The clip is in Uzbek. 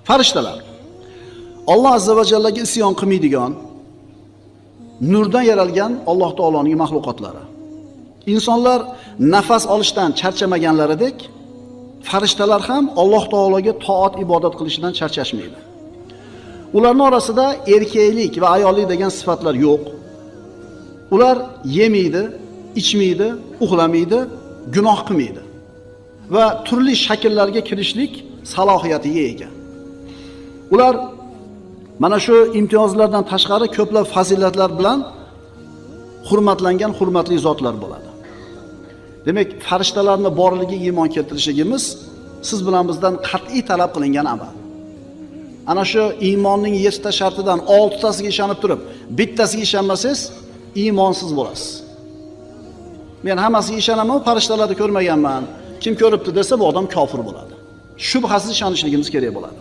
Farishtalar Alloh azza va jallaga isyon qilmaydigan, nurdan yaralgan Alloh taoloning maxluqotlari. Insonlar nafas olishdan charchamaganlaridek, farishtalar ham Alloh taologa toat ibodat qilishidan charchashmaydi. Ularning orasida erkaklik va ayollik degan sifatlar yo'q. Ular yemaydi, ichmaydi, uxlamaydi, gunoh qilmaydi va turli shakllarga kirishlik salohiyatiga ega. Ular mana shu imtiyozlardan tashqari ko'plab fazilatlar bilan hurmatlangan hurmatli zotlar bo'ladi. Demak, farishtalarning borligiga iymon keltirishligimiz siz bilan bizdan qat'iy talab qilingan amal. Ana shu iymonning 7 ta shartidan 6 tasiga ishonib turib, bittasiga ishonmasangiz, iymonsiz bo'lasiz. Men hammasiga ishonaman, farishtalarni ko'rmaganman. Kim ko'ribdi desa, bu odam kofir bo'ladi. Shubhasiz ishonishligimiz kerak bo'ladi.